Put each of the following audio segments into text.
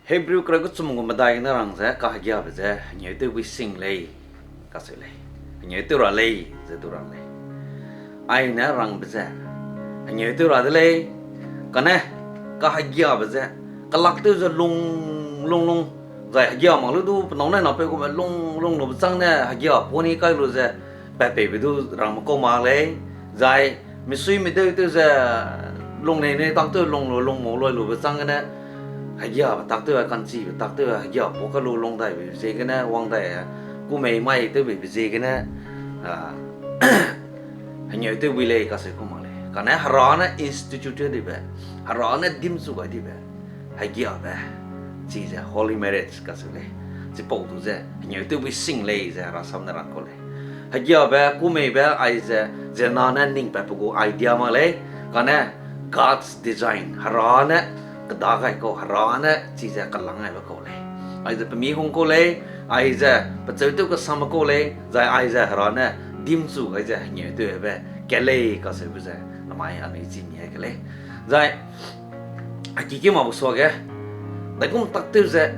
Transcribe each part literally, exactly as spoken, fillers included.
Hebrew kereu kechum gu medai gene rang ze kahegiabe ze hengeu tewbui sing lei, kacheu lei. Hengeu tew ra lei, ze du rang lei. Aine rangbe ze, hengeu tew ra de lei, kane, kahegiabe ze, kelak tew ze lung, lung, lung, zai hegia mak lu du, penâu ne napeu gume lung, lung lube châng ne, hegia puni kai lu ze, patpeibe du rangme kau mak lei, zai, misui mideu tew ze, lung nei nei tak tew lung lu, lung mau loi lube châng gene, hegiabe tak tew, ka'nchibe tak tew, hegia pua ka lu lung daibe ziegene, wang dai, ku mei mai tewbeibe ziegene, a, hengeu tewbui lei kacheu ku mak lei. Kane Hera ne institute dibe, Hera ne dimchu gai dibe, hegiabe, chize holy marriage kacheu lei. Chipau du ze hengeu tewbui sing lei ze Herasam ne rang kau lei. Hegiabe, ku meibe, aize, ziemmena ne ning patbe gu idea mak lei. Kane God's design, Hera ne keda gai kau, Hera ne chize kelang gaibe kau lei. Aize pe mi hung kau lei, aize pecheu tew kesamme kau lei, zai aize Hera ne dimchu gai ze hengeu tewbe kat lei kacheube ze, namai anui chi mi ai ke lei. Zai, a ki ki mak bu suage, daigum tak tew ze,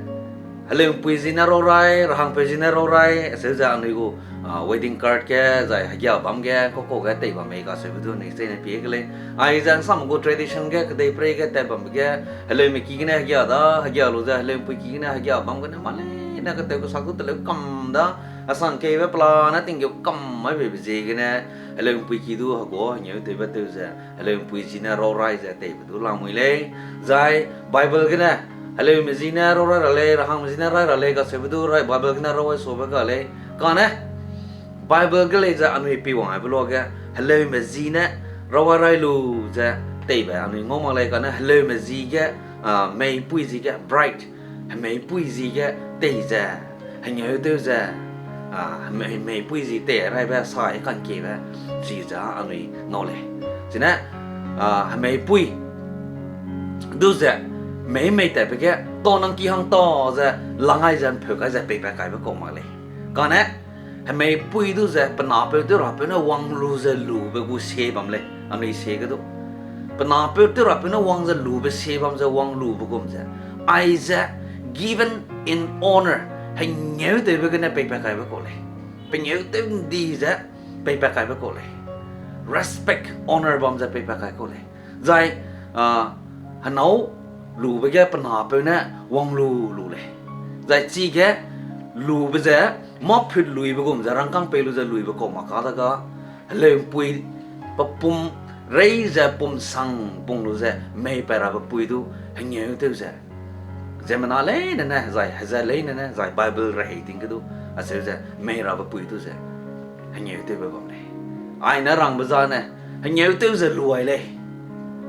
heleu'mpui zi ne raurai, rahangpeu zi ne raurai, acheu ze anui gu, a, wedding card ge, zai hegia bam ge, kau kau ge tei bam mei kacheube du anui cheine pie ke lei. Aize nsam gu tradition ge, kedeiprei ge, tat bambe ge, heleume ki gene hegia da, hegia lu ze, heleu'mpui ki gene hegia bam gene, mâ leine ketew kesak du teleu kam da, asang keibe pelane tinggeu kam mai beibe ziegene, heleu'mpui ki du hegua hengeu tewbe tew ze, heleu'mpui zi ne raurai ze teibe du lamui lei. Zai Bible gene, heleume zi ne raurai ra lei, rahangme zi ne rai ra lei kacheube du rai Bible gene raurai sube ga lei. Kane, Bible ge lei ze anui pi wang aibe luage, heleume zi ne raurai rai lu ze teibe anui ngau mak lei kane, heleume zi ge, a, meipui zi ge, bride, hemeipui zi ge tei ze, hengeu tew ze, a, hemei, hemeipui zi tei raibe sai ka'nkiebe, chize anui ngau lei. Chine, a, hemeipui du ze, mei mei tatbe ge, tau nang ki hang ta ze, lang ai ze, mpeu kai ze, peipat kaibe kau mak lei. Kane, hemeipui du ze, pe napeu tew rapeu ne wang lu ze lube gu sie bam lei, anui sie ge du. Pe napeu tew rapeu ne wang ze lube sie bam ze wang lube gum ze. Aize given in honor, hengeu tewbe gene peipat kaibe kau lei. Pengeu tew ndi ze peipat kaibe kau lei. Respect, honor bam ze peipat kai kau lei. Zai, a, henâu lube ge pe napeu ne wang lu lu lei. Zai chige lube ze, mâ phut luibe gum ze rangkâng pei lu ze luibe kau mak ka da ga, heleu'mpui pe pum rei ze pum sang pung lu ze mei pat rabe pui du hengeu tew ze. Ziemmena leine ne, zai heze leine ne, zai Bible rehei ting ge du, acheu ze mei rabe pui du ze hengeu tewbe bam lei. Aine rangbe zane, hengeu tew ze luai lei.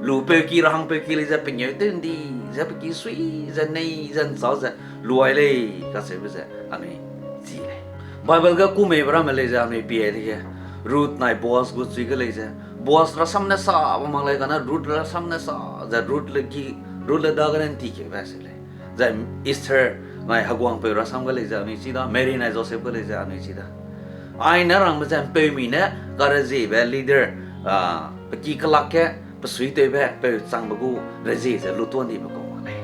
Lupeu ki, rahangpeu ki lei ze pengeu tew ndi, ze pe ki sui, ze nei, ze nchâ ze luai lei, kacheube ze anui chi lei. Bible ge kumeibe ramme lei ze anui pie dege, Ruth nai Boaz gu chui ge lei ze, Boaz rasam ne sa bam mak lei kane Ruth rasam ne sa, ze Ruth le ki, Ruth le dagene nti keube se lei. Zai Esther nai heguangpeu rasam ge lei ze anui chi da, Mary nai Joseph ge lei ze anui chi da. Aine rangbe ze mpeumi ne kareziebe leader, a, pe ki kelak ge, pe suitewbe, peu changbe gu rezie ze lutuan dibe kau mak lei.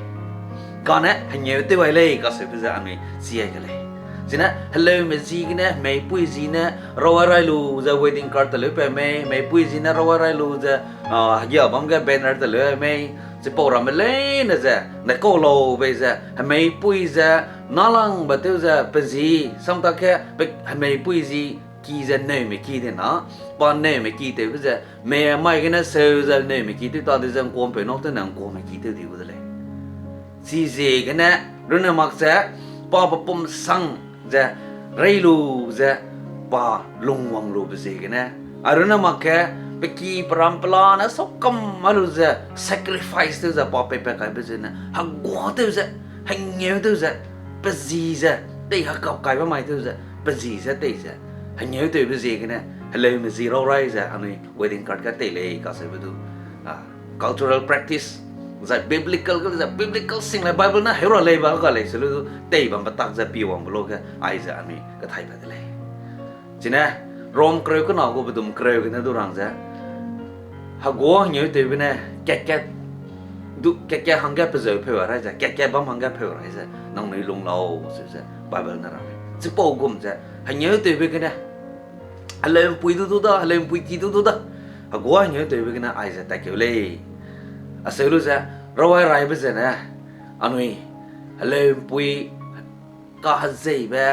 Kane hengeu tew ai lei, kacheube ze anui chi ai ke lei. Chine heleume zi gene, hemeipui zi ne, rauai rai lu ze wedding card teleu pe mei, hemeipui zi ne rauai rai lu ze, a, hegia bam ge banner teleu mei, chipau ramme leine ze, ne kau lau bei ze, hemeipui ze, nâlangbe tew ze, pe zi, samtak ge, pe, hemeipui zi, ki ze neume ki de na, pa neume ki tewbe ze, mei mai gene seu ze neume ki tew ta de ze ngkuampeu nâu tew ne ngkuame ki tew di gu de lei. Chiziegene, runne mak ze, pa pe pum sang ze, rei lu ze, pa lungwang lube ziegene. A runne mak ge, pe ki peram pelane sâu kam a lu ze, sacrifice tew ze pa peipat kaibe zene, hegua tew ze, hengeu tew ze, pe zi ze, tei hekap kaibe mai tew ze, pe zi ze tei ze, hengeu tewbe ziegene, heleume zi raurai ze, anui wedding card ge tei lei kacheube du, a, cultural practice, zai biblical ge, zai biblical sing lei Bible ne heu ra lei ba ga lei se lu du, tei bambe tak ze pi wangbe luage, aize anui kethaipat de lei. Chine, Rom kereu kena gu bedum kereu gene du rang ze, hegua hengeu tewbe ne, kat kat, du, kat-kat hangge pezeu pheu rai ze, kat-kat bam hangge pheu rai ze, nangnui lung lau, se ze Bible ne rang lei. Chipau gum ze, hengeu tewbe gene, heleu'mpui du du da, heleu'mpui ki du du da. Hegua hengeu tewbe gene aize tatkeu lei. Aseu lu ze, rawai raibe zene, anui, heleu'mpui kahezeibe,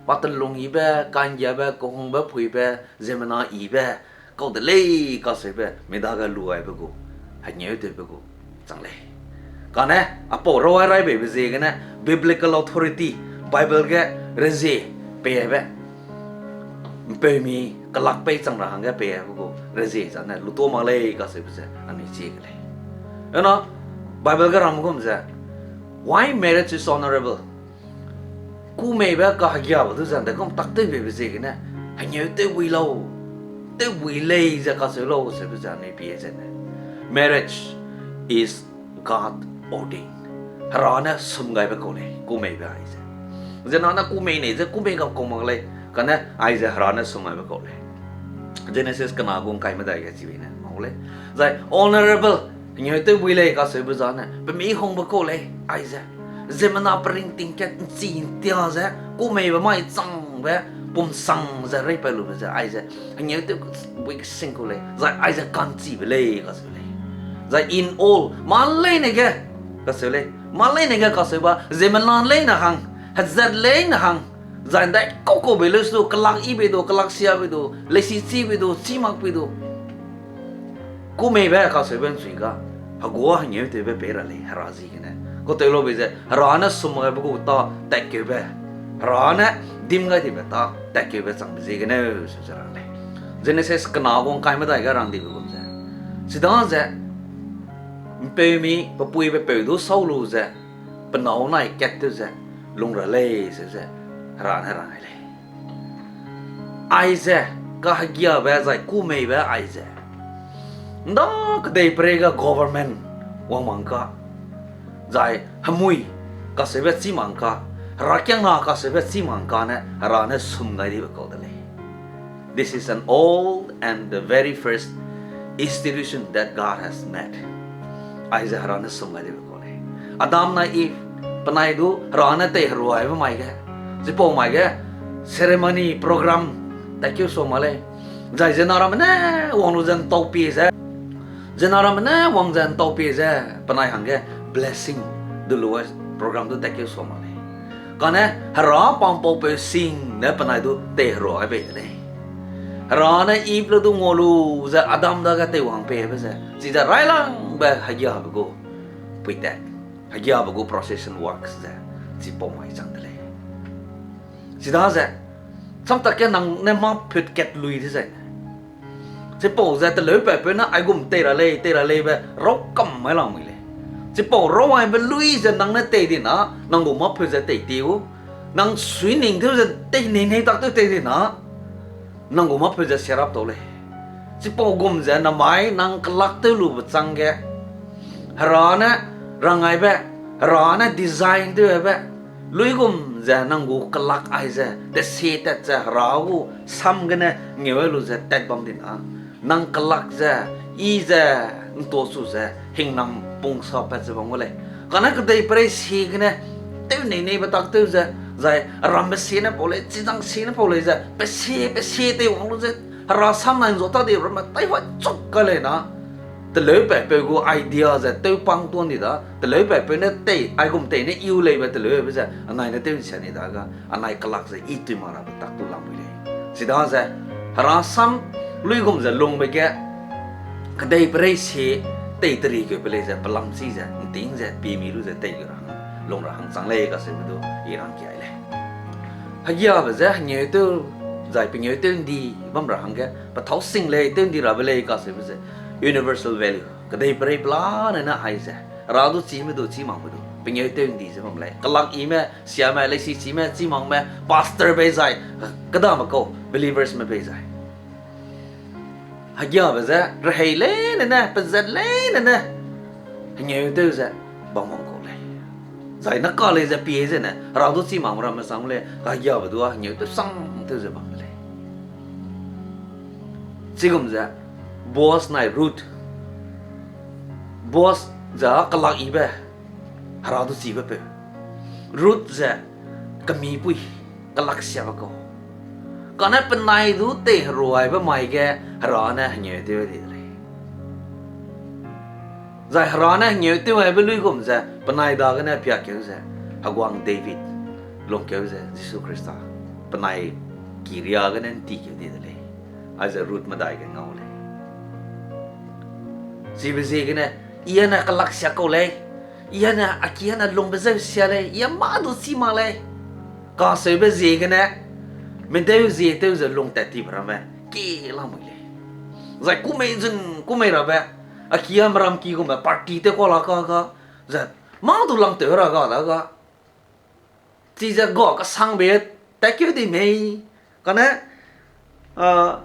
pa telung yibe, ka'nggiabe, kehungbe, phuibe, ziemmena yibe, kau de lei kaseube, mi dage lu aibe gu, hengeu tewbe gu, chang lei. Kane, apau rawai raibeibe ziegene, biblical authority, Bible ge rezie peibe, mpeumi kelak pei chang ra hangge peibe gu, rezie zane, lutua mak lei kaseube ze, anui chie ke lei. Ena, Bible ge ramme gum ze, why marriage is honorable? Kumeibe kahegiabe du ze, de gum tak tewbeibe ziegene, hengeu tewbui lau, tewbui lei ze kaseu lau, seube ze anui pie zene. Marriage is God ordained. Hera ne sum gaibe kau lei, kumeibe aize. Zena ne kumei nei ze kumei gap kau mak lei, kane aize Hera ne sum gaibe kau lei. Genesis kena gu ngkai medai ge chibe ne mau lei. Zai honorable, hengeu tewbui lei kaseube zane, pemi hungbe kau lei, aize. Ziemmena peringting kat nchi ntia ze, kumeibe mai changbe, pumsang ze reipat lube ze, aize. Hengeu tewbui kesing kau lei, zai aize ka'nchibe lei kaseu lei. Zai in all, mâ leine ge, kaseu lei. Mâ leine ge kaseu ba, ziemmena leine hang, hezat leine hang, zai ndaikau-kaube leu su du, kelak yibe du, kelak siabe du, leisichibe du, chîmakbe du. Kumeibe kaseube ’nchui ga, hegua hengeu tewbe pei ra lei, Hera ziegene. Kau tew laube ze, Hera ne sum gaibe gu ta tatkeube, Hera ne dim gai dibe ta tatkeube changbe ziegene, se ze rang lei. Genesis kena gu ngkai medai ge rang dibe gum ze. Chidaze, mpeumi, pe pui pe peu du sau lu ze, pe nâu nai kat tew ze, lung ra lei, se ze, Hera ne rang ai lei. Aize, kahegiabe zai kumeibe aize. ’Nda kedeiperei ge government wang mang ka, zai hemui kaseube chî mang ka, herakiangna kaseube chî mang ka ne Hera ne sum gai dibe kau de lei. This is an old and the very first institution that God has made. Aize Hera ne sum gai dibe kau lei. Adam nai Eve, penai du Hera ne teiheruaibe mai ge, chipau mai ge ceremony program tatkeu sua mak lei. Zai ziena ramme ne wang lu ze ’ntau pie ze, ziena ramme ne wang ze ’ntau pie ze, penai hangge blessing du lu program du tatkeu sua mak lei. Kane Hera pampaupeu sing ne penai du teiheruai bei de lei. Hera ne Eve le du ngua lu ze Adam dage teiwang peibe ze, chize railangbe hegiabe gu puitat, hegiabe gu procession works ze, chipau mai chang de lei. Chidaze, samtak ge nang ne mâ phut kat lui de zai ne, chipau ze teleupaipeu ne aigum tei ra lei, tei ra leibe rau kam mai lamui lei. Chipau rau aibe lui ze nang ne tei di na, nang gu mâ phut ze tei ti u. Nang sui ning tew ze tei nei nei tak tew tei di na, nang gu mâ phut ze siarap tau lei. Chipau gum ze namai nang kelak tew lube chang ge, Hera ne rang aibe, Hera ne design tew aibe, luigum ze nang gu kelak aize, tesie tat ze Hera gu sam gene ngeu lu ze tat bam di na, nang kelak ze, i ze, ’ntua chu ze, hingnam pungsapat ze bam gu lei. Kane kedeiperei sie gene, tew nei neibe tak tew ze, zai rambe sie ne pau lei, chizang sie ne pau lei ze, pe sie, pe sie teiwang lu ze, Hera sam nai ’nzua ta di ramme taihuai chuk ka lei na, teleupaipeu gu idea ze tewpang tuan di da, teleupaipeu ne tei, aigum tei ne iu leibe teleube ze, anai ne tew ’nsia ni da ga, anai kelak ze i tui mak rabe tak tu lamui lei. Chidaze, Hera sam luigum ze lungbe ge, kedeiperei sie tei teri keube lei ze, pelam chi ze, ’nting ze, pimi lu ze tei gu ra hang, lung ra hang chang lei kaseube du, i rangkiai lei. Hegiabe ze hengeu tew, zai pengeu tew ’ndi bam ra hangge, pethâu sing lei, tew ’ndi rabe lei kaseube ze, universal value. Kedeiperei pelane ne aize, Hera du chîme du, chî makme du, pengeu tew ’ndi ze bam lei. Kelak ime, siame, leisichime, chî makme, pastor bei zai, kedame kau, believersme bei zai. Hegiabe ze, rehei leine ne, pezat leine ne, hengeu tew ze, bam wang kau lei. Zai ne ka lei ze pie zene, Hera du chî makme ramme sang lei, kahegiabe du a hengeu tew sang tew ze bam lei. Chigum ze, Boaz nai Ruth. Boaz Zai kelak yibe, Hera du chibe peu. Ruth ze kemipui, kelaksiabe kau. Kane penai du teiheruaibe mai ge Hera ne hengeutew di de lei. Zai Hera ne hengeutew aibe luigum ze penai dagene piakeu ze, heguang David lungkeu ze Jisu Khrista penai ki ria gene ’ntikeu di de lei. Aize Ruth medai ge ngau lei. Chibe ziegene, I â ne kelaksia kau lei, I â ne a ki â ne lungbe zeu sia lei, I â mâ du chî mak lei, kaseube ziegene, medeu zie tew ze lungtat tibe ramme ki lamui lei. Zai kumei zun kumei rabe, a ki â meram ki gume party tew kau la ka ga, ze mâ du langtew ra ga da ga. Chize ga kesangbe tatkeu di mei, kane, a,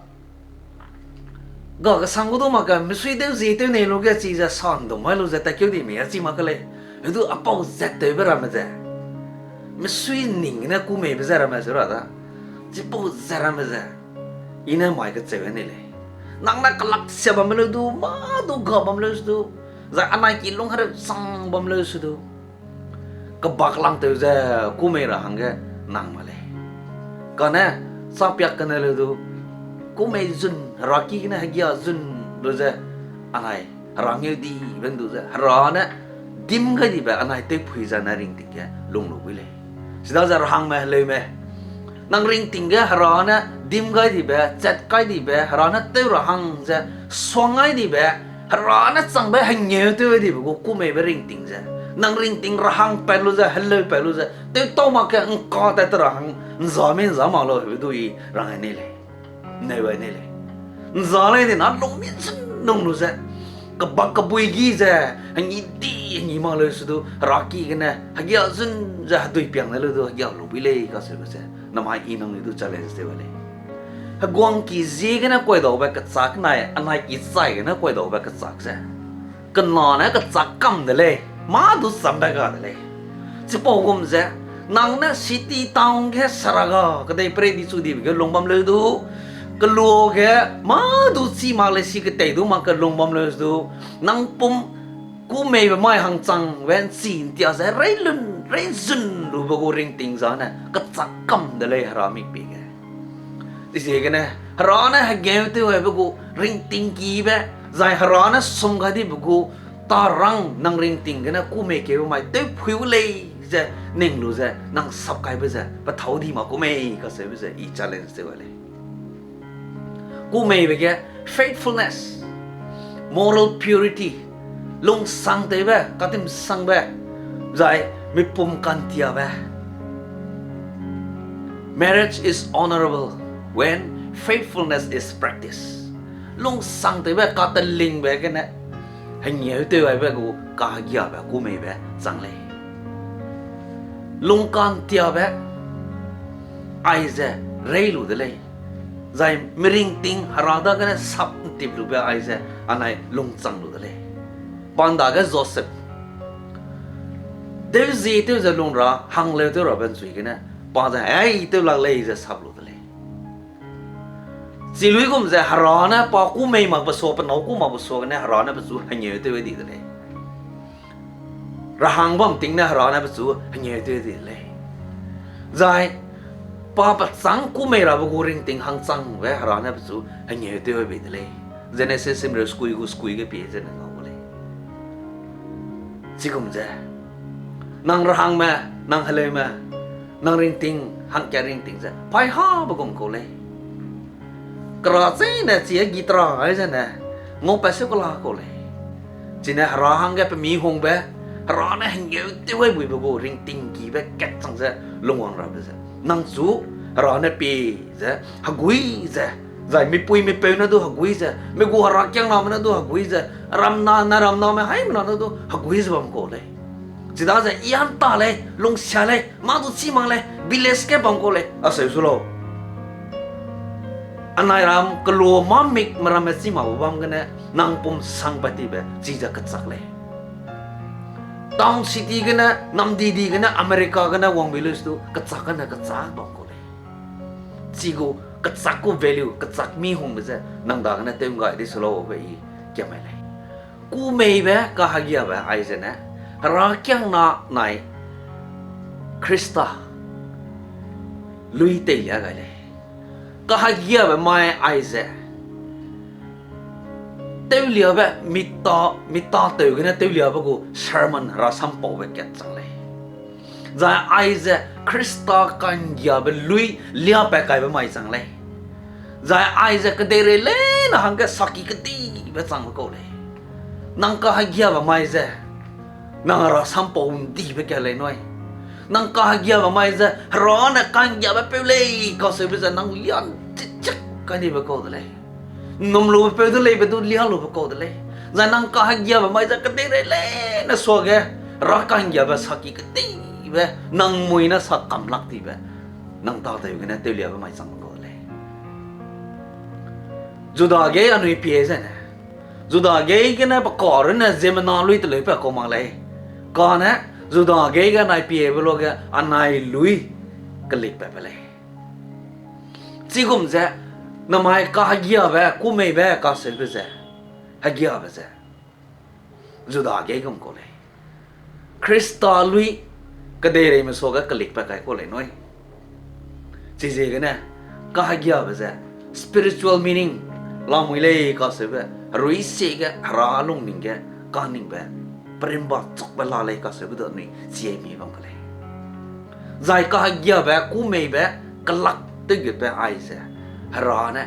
ga kesang gu du mak ge, mesui deu zie tew nei lu ge chize sandum mai lu ze tatkeu di mei, a chi mak ke lei. Hedu apau zat tewbe ramme ze, mesui ning gene kumeibe ze ramme ze ra da. Chipau ze ramme ze, I ne mai kecheu nei lei. Nang ne kelaksia bam leu du, mâ du ga bam leu su du, zai anai ki lung hereu chang bam leu su du, kebak langtew ze kumei ra hangge nang mak lei. Kane, sapiak kene leu du, kumei zun, Hera ki gene hegia zun lu ze, anai, Hera ngeu dibe ’ndu ze, Hera ne dim gai dibe anai tewphui zane ringting ge lung lu bui lei. Chidaze rahangme heleume, nang ringting ge Hera ne dim gai dibe, chat kai dibe, Hera ne tew ra hang ze suang gai dibe, Hera ne changbe hengeu tew dibe gu kumeibe ringting ze, nang ringting rahang pat lu ze, heleu pat lu ze, tewtau mak ke ’ngka tat te ra hang, ’nza mei ’nza mak lau hebe du I rang ai nei lei. Neu ai nei lei. ’Nza lei di na lung mi zun lung lu ze, kebak kebui gi ze, hengi di hengi mak leu su du, Hera ki gene hegia zun ze hedui piang ne leu du hegia lu bui lei kaseube ze, namai I nang ni du challenge tew ai lei. Heguang ki ziegene kuaidaube kechâk nai anai ki chai gene kuaidaube kechâk ze, kena ne kechâk kam de lei, mâ du chambe ga de lei. Chipau gum ze, nang ne city town ge saraga kedeiperei dichu dibe ge lung bam leu du, kelua ge mâ du chî mak lei si ketei du mak ke lung bam leu du, nang pum kumeibe mai hangchangbe ’nchi ’ntia ze reilun reizun lube gu ringting zane kechâk kam de lei Hera mikpie ge. Chiziegene, Hera ne hengeu tew aibe gu ringting kibe, zai Hera ne sum gai dibe gu tarang nang ringting gene kumei keube mai tewphui gu lei ze ning lu ze nang sap kaibe ze pethâu di mak ku mei kaseube ze I challenge tew ai lei. Kumeibe ge faithfulness, moral purity, lungsangtewbe, katimsangbe, zai mipum kantiabe. Marriage is honorable when faithfulness is practiced. Lungsangtewbe katelingbe gene hengeu tew aibe gu kahegiabe kumeibe chang lei. Lungkantiabe aize rei lu de lei. Zai miringting Hera dagene sap ’ntip lube aize anai lungchang lu de lei. Pa ’ndage Joseph deu zie tew ze lung ra, hangleu tew rabe ’nchui gene, pa ze, ei, tew lak lei ze sap lu de lei. Chi luigum ze Hera ne pa kû mei makbe sua, pe nâu kû makbe sua gene Hera ne pechu hengeu tew di de lei. Rahang bam ting ne Hera ne pechu hengeu tew di de lei. Zai pa pechâng kû mei rabe gu ringting hangchangbe Hera ne pechu hengeu tew bei de lei. Jenesis simreu sekui gu sekui ge pie zene ngau gu lei. Chigum ze, nang rahangme, nang heleume, nang ringting, hangkat ringting ze paî habe gum kau lei. Kera cheîne chi a gi tera ai zene, ngaupat seu kela kau lei. Chine Hera hangge pemi hungbe, Hera ne hengeu tew ai buibe gu ringting kibe kat chang ze lungwang rabe ze, nang chu Hera ne pie ze, hegui ze, zai mipui mipeu ne du hegui ze, mi gu herakiangname ne du hegui ze, ramna ne ramname haimena ne du hegui ze bam kau lei. Chidaze i â ’nta lei, lungsia lei, mâ du chî mak lei, village ge bam kau lei, aseu su lau. Anai ram kelua mâ mik me ramme chî makbe bam gene, nang pum sangpat tibe chize kechak lei. Town city gene, namdi di gene, America gene wang bi leu su du, kechak gene kechak bam kau lei. Chi gu kechak gu value, kechak mi hungbe ze nang dagene tew ’nggai di su lau be i kiam mai lei. Kumeibe kahegiabe aize ne, herakiangna nai Khrista lui teilia gai lei. Kahegiabe mai aize, tewliabe mita, mita tew gene tewliabe gu sermon herasampaube kat chang lei. Zai aize Khrista ka'nggiabe lui liapat kaibe mai chang lei. Zai aize kedeirei leine hangge saki kedibe changbe kau lei. Nang kahegiabe mai ze, nang herasampau ndibe ka lei nui. Nang kahegiabe mai ze, Hera ne ka'nggiabe peu lei kaseube ze nang lian chichik kai ndibe kau de lei. Nnum lube peu de leibe du lia lube kau de lei. Zai nang kahegiabe mai ze kedeirei leine suage, Hera ka'nggiabe saki kedibe, nang mui ne sa kam lak dibe, nang tâtew gene tewliabe mai changbe kau de lei. Juda gei anui pie zene, Juda gei gene pe ka runne ziemmena lui teleupat kau mak lei. Kane Juda gei ge anai piebe luage anai lui kelikpatbe lei. Chigum ze, namai kahegiabe, kumeibe kaseube ze, hegiabe ze, Juda gei gum kau lei. Khrista lui kedeireime suage kelikpat kai kau lei nui. Chiziegene, kahegiabe ze, spiritual meaning, lamui lei kaseube, herui siege, Hera lungning ge, kaningbe, perimba chukbe la lei kaseube du anui chiemi bam ke lei. Zai kahegiabe, kumeibe, kelak tewgutbe aize, Hera ne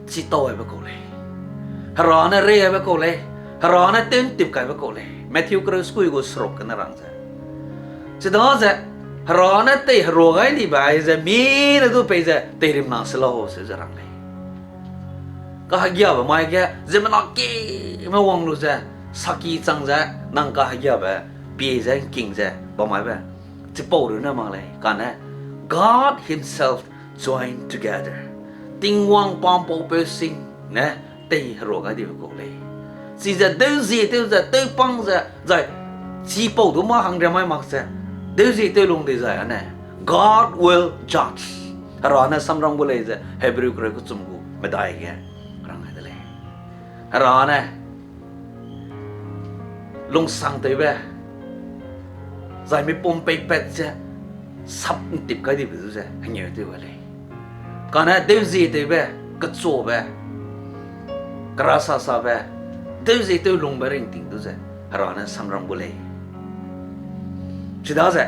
chitau aibe kau lei. Hera ne rei aibe kau lei. Hera ne tew'ntip kaibe kau lei. Matthew kereu sekui gu seruk gene rang ze, chidaze, Hera ne teiherua gai dibe aize, mi ne du peize teirimna se lau seu ze rang lei. Kahegiabe mai ge, ziemmena kime wang lu ze, saki chang ze, nang kahegiabe, pie ze, ngking ze, bam aibe, chipau runne mak lei, kane, God himself joined together. Tingwang pampaupeu sing ne teiherua gai dibe kau lei. Chize dewzie tew ze, tewpang ze, zai chipau du mâ hangria mai mak ze, dewzie tew lung dizai ane, God will judge. Hera ne samram gu lei ze Hebrew kereu kechum gu medai ge rang gai de lei. Hera ne lungsangtewbe, zai mipum peipat ze, sap ntip kai dibe du ze hengeu tew gai lei. Kane dewzie tewbe, kechuabe, kerasasabe, dewzie tew lungbe ringting du ze Hera ne samram gu lei. Chidaze,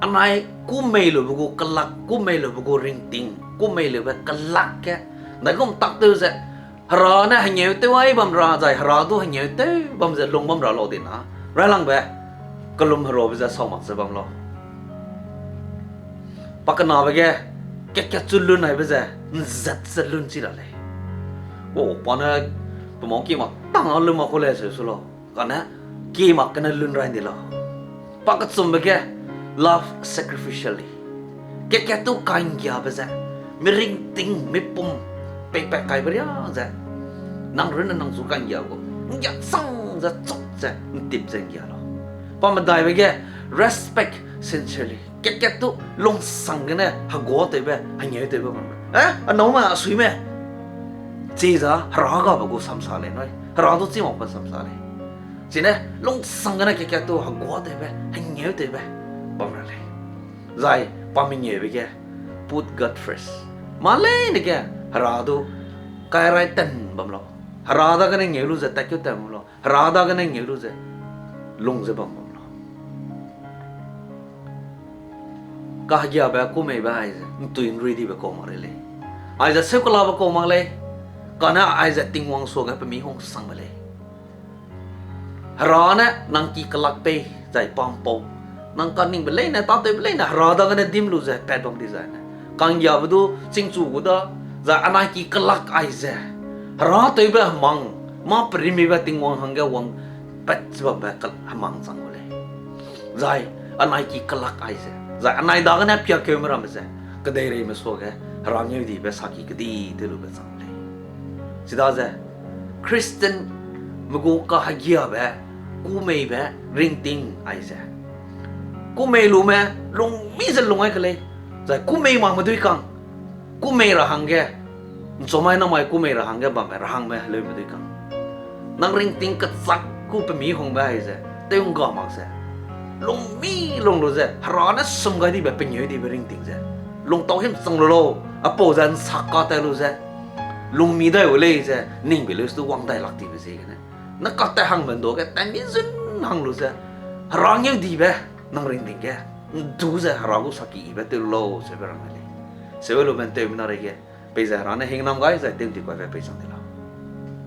anai kumei lube gu kelak, kumei lube gu ringting, kumei lube kelak ge, ndaigum tak tew ze, Hera ne hengeu tew ai bam ra zai, Hera du hengeu tew bam ze lung bam ra lau di na, railangbe, kelum heruabe ze sau mak ze bam lau. Pakenabe ge, kat kat chu lun aibe ze, nzat ze lun chi ra lei. O, pa ne, pe mâ ki mak tang a lun mak ku lei seu su lau. Kane, ki mak gene lun rai ndi lau. Pakechumbe ge, love sacrificially. Kat kat tu ka'nggiabe ze, miringting, mipum, peipat kaibe riâ ze, nang runne nang chu ka'nggia gu, nggia chang ze, chuk ze, ntip ze nggia lau. Pamedaibe ge, respect sincerely. Kat kat tu lungsang gene heguâtewbe, hengêutewbe bam ra. Eh, anâu me, a sui me. Chiza Hera gabe gu samsa lei nui. Hera du chî makbe samsa lei. Chine lungsang gene kat kat tu heguâtewbe, hengêutewbe bam ra lei. Zai pa mengeube ge, put God first. Mâ leine ge Hera du kairai ten bam lau. Hera dagene ngeu lu ze tatkeu ten bam lau. Hera dagene ngeu lu ze lung ze bam bam lau. Kahegiabe kumeibe aize ntui nrui dibe kau mak lei lei. Aize seukelabe kau mak lei. Kane aize Tingwang suage pe mi hungsangbe lei. Hera ne nang ki kelak pei zai pampau, nang kaningbe leine, tâtewbe leine Hera dagene dîm lu ze pat bam dizai ne, ka'nggiabe du chingchu gu da, zai anai ki kelak aize Hera tewbe hemang, mâ perimibe Tingwang hangge wangpat ze bambe ka-, hemang chang gu lei. Zai anai ki kelak aize, zai anai dagene piakeume ramme ze, kedeireime suage Hera ngeudibe saki kedi tew lube chang lei. Chidaze, Christianme gu kahegiabe, kumeibe, ringting aize, kumei lume lungmi ze lung ai ke lei, zai kumei makme dui kang, kumei ra hangge, nchumai namai kumei ra hangge bamme, ra hangme heleume dui kang. Nang ringting kechâk gu pemi hungbe ai ze, tew ngga mak ze, lungmi lung lu ze, Hera ne sum gai dibe pengeu dibe ringting ze, lungtau himchang lu lau, apau ze nsak ka tat lu ze, lungmi dai u lei ze, ning be leu stu wang dai lak dibe ziegene, ne kata hangbe ndu ge, temi zun hang lu ze, Hera ngeu dibe, nang ringting ge, ndu ze Hera gu saki yibe tew lu lau, seube rang lei. Seube lu ben tewmi na reige, peize Hera ne hingnam gai zai tew di kaibe pei chang de la.